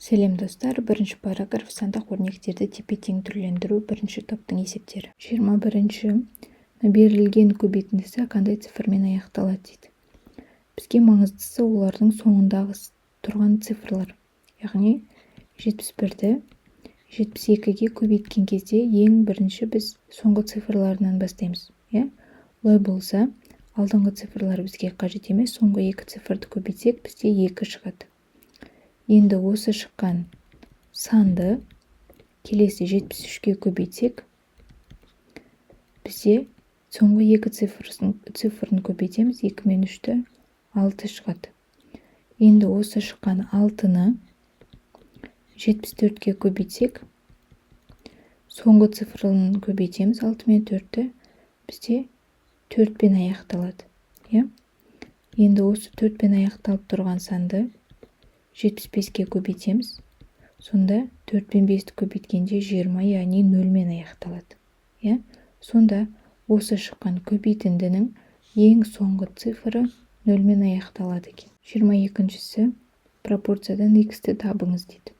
Сәлем, достар! Бірінші параграф, сандық өрнектерді тепе-тең түрлендіру, бірінші топтың есептері. 21-ші. Берілген көбейтіндісі қандай цифрмен аяқталады дейді. Бізге маңыздысы олардың соңындағы тұрған цифрлар. Яғни 71-ді 72-ге көбейткен кезде ең бірінші біз соңғы цифрларынан бастаймыз. Иә? Олай болса, алдыңғы цифрлар бізге қажет емес, соңғы екі цифрды көбейтсек, бізде 2 шығады. Енді осы шыққан санды келесі 73-ке көбейтсек, бізде соңғы екі цифрын көбейтеміз, 2 мен 3-ті 6 шығады. Енді осы шыққан 6-ны 74-ке көбейтсек, соңғы цифрын көбейтеміз, 6 мен 4-ті, бізде 4-пен аяқталады. Иә? Енді осы 4-пен аяқталып тұрған санды 75-ке көбейтеміз. Сонда 4 пен 5-ті көбейткенде 20, яғни 0-мен аяқталады. Иә? Сонда осы шыққан көбейтіндінің ең соңғы цифры 0-мен аяқталады екен. 22-шісі, пропорциядан x-ті табыңыз дейді.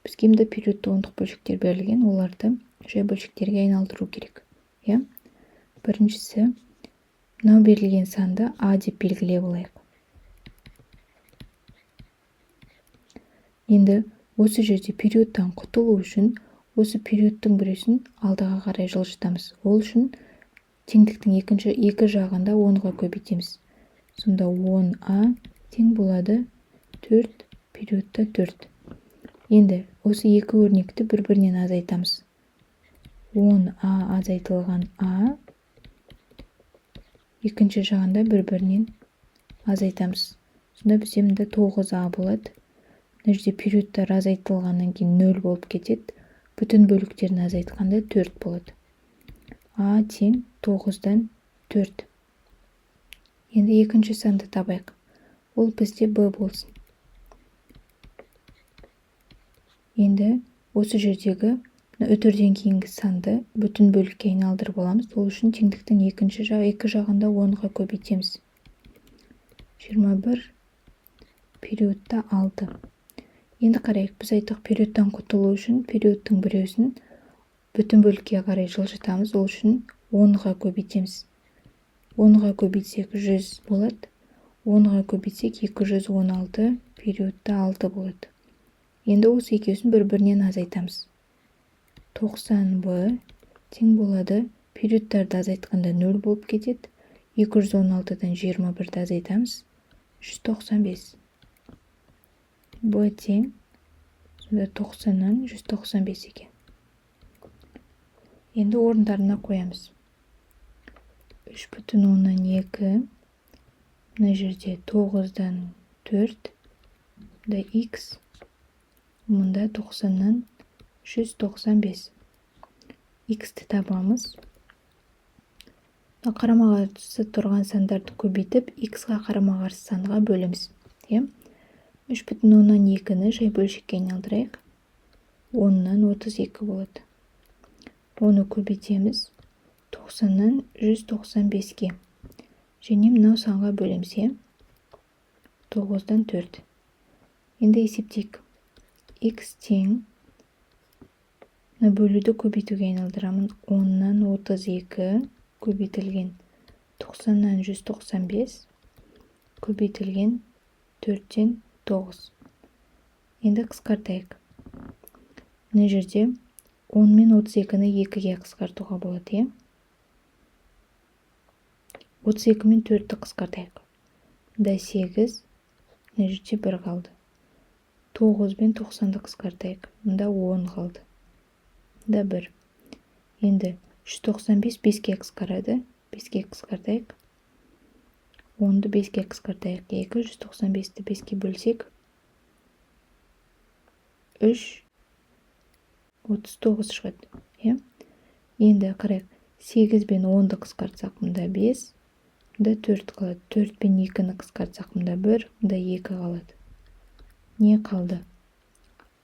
Бізге мында периодты ондық бөлшектер берілген, оларды жай бөлшектерге айналдыру керек. Иә? Біріншісі, мынау берілген санды А деп белгілеп алайық. Енді осы жерде периодтан құтылу үшін осы периодтың біреусін алдыға қарай жылжытамыз. Ол үшін теңдіктің екінші екі жағында 10-ға көбейтеміз. Сонда 10А тең болады 4 периодта 4. Енді осы екі өрнекті бір-бірінен азайтамыз. 10А азайтылған А, екінші жағында бір-бірінен азайтамыз. Сонда бізде мында 9А болады. Мына жерде периодтар азайтылғаннан кейін 0 болып кетеді. Бүтін бөліктерін азайтқанда 4 болады. А тең 9-дан 4. Енді екінші санды табайық. Ол бізде Б болсын. Енді осы жердегі үтірден кейінгі санды бүтін бөлікке айналдырып аламыз. Ол үшін теңдіктің екінші екі жағында 10-ға көбейтеміз. 21 периодта 6. Енді қарайық, біз айттық, периодтан құтылу үшін периодтың біреусін бүтін бөлікке қарай жылжытамыз. Ол үшін 10-ға көбейтеміз. 10-ға көбейтсек 100 болады. 10-ға көбейтсек 216 периодта 6 болады. Енді осы екеуісін бір-бірінен азайтамыз. 90 Б тең болады. Периодтарды азайтқанда 0 болып кетеді. 216-дан 21-ді азайтамыз. 195. Б тең сонда 90-нан 195 екен. Енді орындарына қоямыз. 3,2, мына жерде 9-дан 4, мында x, мұнда 90-нан 195. X-ті табамыз. Қарама-қарсы тұрған сандарды көбейтіп, x-ға қарама-қарсы санға бөлеміз. Иә? 3,2-ні жай бөлшекке айналдырайық. 10-нан 32 болады. Оны көбейтеміз 90-нан 195-ке. Және мынау санға бөлеміз, иә? 9-дан 4. Енді есептейік. X тең, мына бөлуді көбейтуге айналдырамын. 10-нан 32 көбейтілген 90-нан 195 көбейтілген 4-тен 9. Енді қысқартайық. Мына жерде 10 мен 32-ні 2-ге қысқартуға болады, иә? 32 мен 4-ті қысқартайық. Мында 8, мына жерде 1 қалды. 9 бен 90-ды қысқартайық. Мында 10 қалды. Мында 1. Енді 195 5-ке қысқарады. 5-ке қысқартайық. 10-ды 5-ке қысқартайық. 2, 195-ті 5-ке бөлсек, 3, 39 шығады. Иә? Енді қарайық. 8 бен 10-ды қысқартсақ, мында 5, мында 4 қалады. 4 пен 2-ні қысқартсақ, мында 1, мында 2 қалады. Не қалды?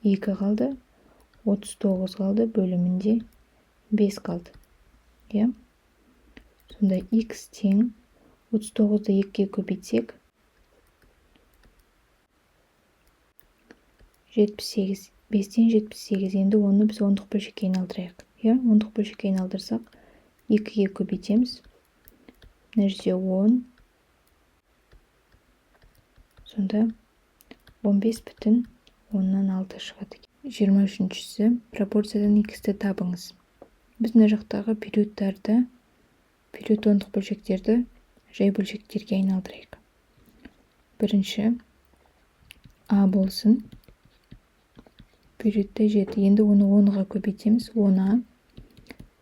2 қалды, 39 қалды, бөлімінде 5 қалды. Иә? Сонда x тең 39-ды 2-ге көбейтсек, 78. 5-тен 78. Енді оны біз ондық бөлшекке айналдырайық. Иә, ондық бөлшекке айналдырсақ, 2-ге көбейтеміз. Мына жерде 10. Сонда 15,6 шығады. 23-шісі пропорциядан х-ті табыңыз. Біз мына жақтағы периодтарды, период ондық бөлшектерді жай бөлшектерге айналдырайық. Бірінші а болсын. Периодта 7. Енді оны 10-ға көбейтеміз. 10а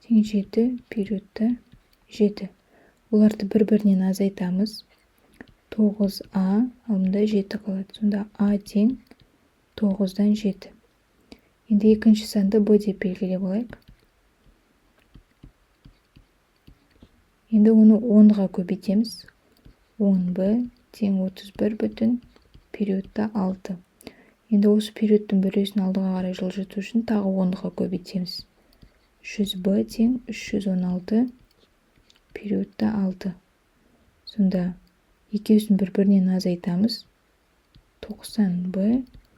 тең 7 периодта 7. Оларды бір-бірінен азайтамыз. 9а, ал мында 7 қалады. Сонда а тең 9-дан 7. Енді екінші санды б деп белгілеп алайық. Енді оны 10-ға көбейтеміз. 10б тең 31 бүтін периодта 6. Енді осы периодтың біреусін алдыға қарай жылжыту үшін тағы 10-ға көбейтеміз. 100б тең 316 периодта 6. Сонда екеуісін бір-бірінен азайтамыз. 90б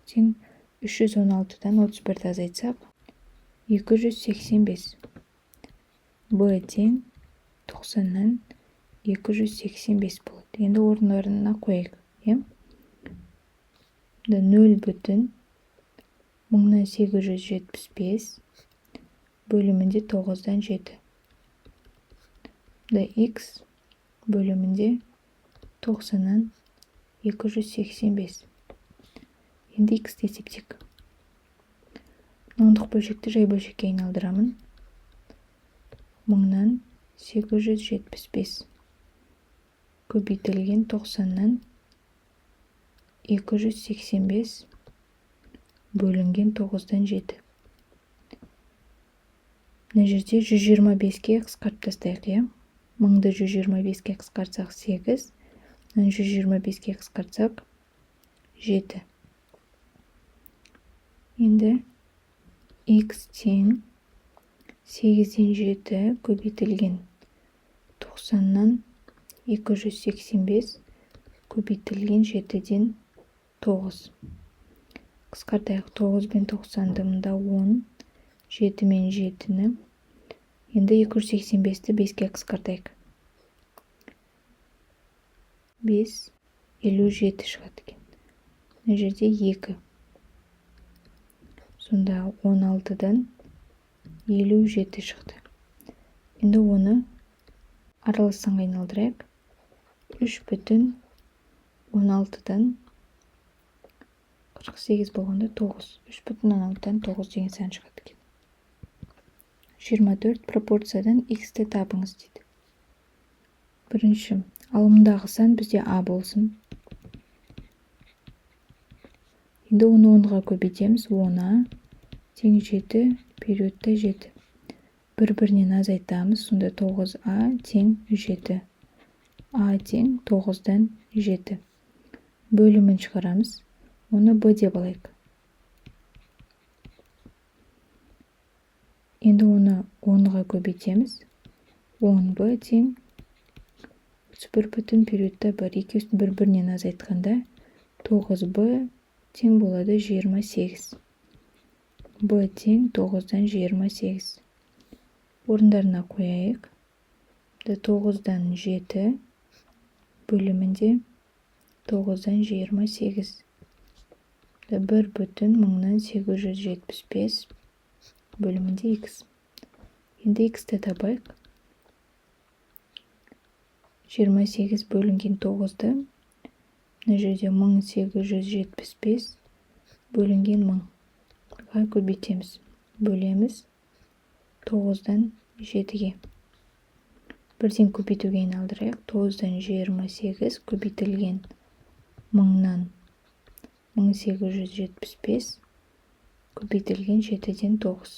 тең 316-дан 31-ді азайтсақ, 285. Б тең 90-нан 285 болады. Енді орындарына қояйық. Иә? 0 бүтін 1875 бөлімінде 9-дан 7. Х бөлімінде 90-нан 285. Енді х-ті есептейік. Ондық бөлшекті жай бөлшекке айналдырамын. 1875 көбейтілген 90-нан 285 бөлінген 9-дан 7. Мына жерде 125-ке қысқартып тастайық, иә? 1000-ды 125-ке қысқартсақ 8, мынаны 125-ке қысқартсақ 7. Енді х тең 8-ден 7 көбейтілген 90-нан 285 көбейтілген 7-ден 9. Қысқартайық. 9 бен 90-ды мында 10, 7 мен 7-ні. Енді 285-ті 5-ке қысқартайық. 5, 57 шығады екен. Мына жерде 2. Сонда 16-дан 57 шықты. Енді оны аралас санға айналдырайық. 3 бүтін 16-дан 48 болғанда 9. 3 бүтін 16-дан 9 деген сан шығады екен. 24 пропорциядан х-ті табыңыз дейді. Бірінші алымдағы сан бізде а болсын. Енді оны 10-ға көбейтеміз. 10а тең 7 периодта 7. Бір-бірінен азайтамыз. Сонда 9а тең 7. А тең 9-дан 7. Бөлімін шығарамыз. Оны б деп алайық. Енді оны 10-ға көбейтеміз. 10б тең 31 бүтін периодта 1. Екеуісін бір-бірінен азайтқанда 9б тең болады 28. Б тең 9-дан 28. Орындарына қояйық. 9-дан 7 бөлімінде 9-дан 28. 1 бүтін 1875 бөлімінде х. Енді х-ті табайық. 28 бөлінген 9-ды мына жерде 1875 бөлінген 1000-ға көбейтеміз. Бөлеміз 9-дан 7-ге. Бірден көбейтуге айналдырайық. 9-дан 28 көбейтілген 1000-нан 1875 көбейтілген 7-ден 9.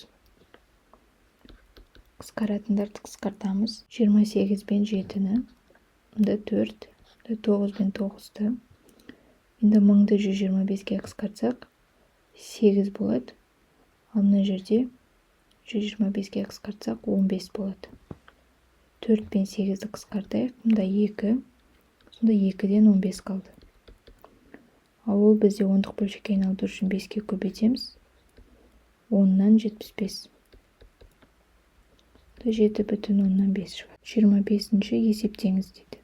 Қысқаратындарды қысқартамыз. 28 бен 7-ні, мында 4, мында 9 бен 9-ды. Енді 1000-ды 125-ке қысқартсақ 8 болады. Ал мына жерде 125-ке қысқартсақ 15 болады. 4 пен 8-ді қысқартайық. Мында 2, сонда 2-ден 15 қалды. Ал ол бізде ондық бөлшекке айналдыру үшін 5-ке көбейтеміз. 10-нан 75. 7,5 шығады. 25-ші есептеңіз дейді.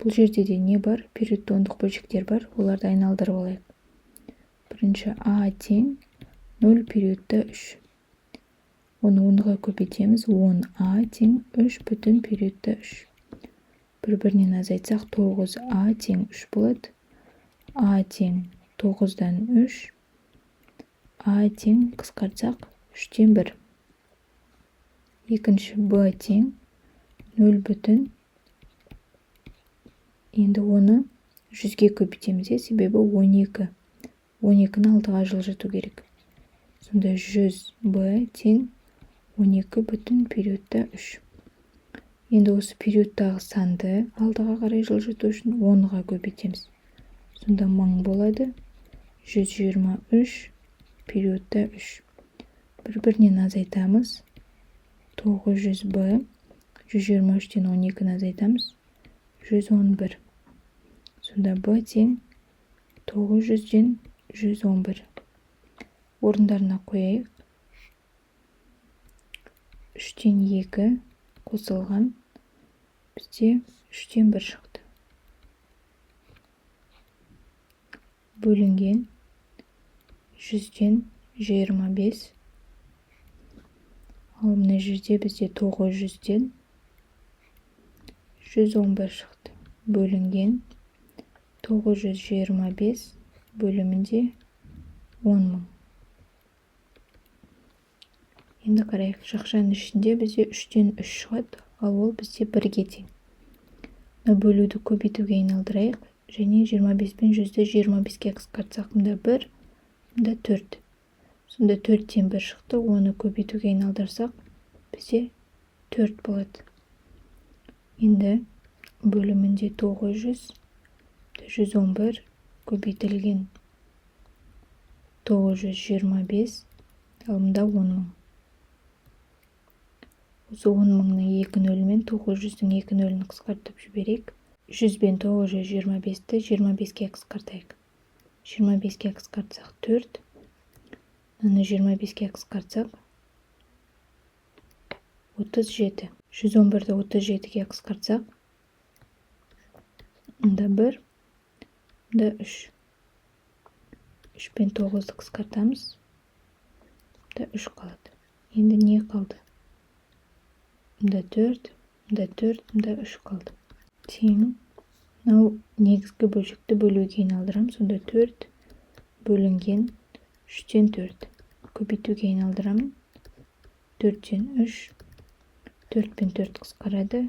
Бұл жерде де не бар? Периодты ондық бөлшектер бар. Оларды айналдырып алайық. Бірінші А тең 0 периодта 3. Оны 10-ға көбейтеміз. 10 А тең 3 бүтін периодта 3. Бір-бірінен азайтсақ 9 А тең 3 болады. А тең 9-дан 3. А тең қысқартсақ 3-тен 1. Екінші Б тең 0 бүтін. Енді оны 100-ге көбейтеміз, себебі 12. 12-ні 6-ға жылжыту керек. Сонда 100 Б тең 12 бүтін периодта 3. Енді осы периодтағы санды алдыға қарай жылжыту үшін 10-ға көбейтеміз. Сонда 1000 болады. 123 периодта 3. Бір-бірінен азайтамыз. 900 Б. 123-тен 12-ні азайтамыз. 111. Сонда Б тең 900-ден 111. Орындарына қояйық. 3-тен 2 қосылған бізде 3-тен 1 шықты. Бөлінген 100-ден 25. Ал мына жерде бізде 900-ден 111 шықты. Бөлінген 925 бөлімінде 10 мың. Енді қарайық, жақшаның ішінде бізде 3-тен 3 шығады, ал ол бізде 1-ге тең. Мына бөлуді көбейтуге айналдырайық, және 25 пен 100-ді 25-ке қысқартсақ, мында 1, мында 4. Сонда 4-тен 1 шықты, оны көбейтуге айналдырсақ, бізде 4 болады. Енді бөлімінде 900, 111 көбейтілген 925, ал мында 10 мың. Осы 10 мыңның 2 нөлімен 900-дің 2 нөлін қысқартып жіберейік. 100 бен 925-ті 25-ке қысқартайық. 25-ке қысқартсақ 4. Мынаны 25-ке қысқартсақ 37. 111-ді 37-ге қысқартсақ, мында 1, мында 3. 3 пен 9-ды қысқартамыз. Мында 3 қалады. Енді не қалды? Мында 4, мында 4, мында 3 қалды. Тең. Мынау негізгі бөлшекті бөлуге айналдырамын. Сонда 4 бөлінген 3-тен 4. Көбейтуге айналдырамын. 4-тен 3. 4 пен 4 қысқарады.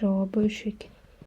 Жауабы 3 екен.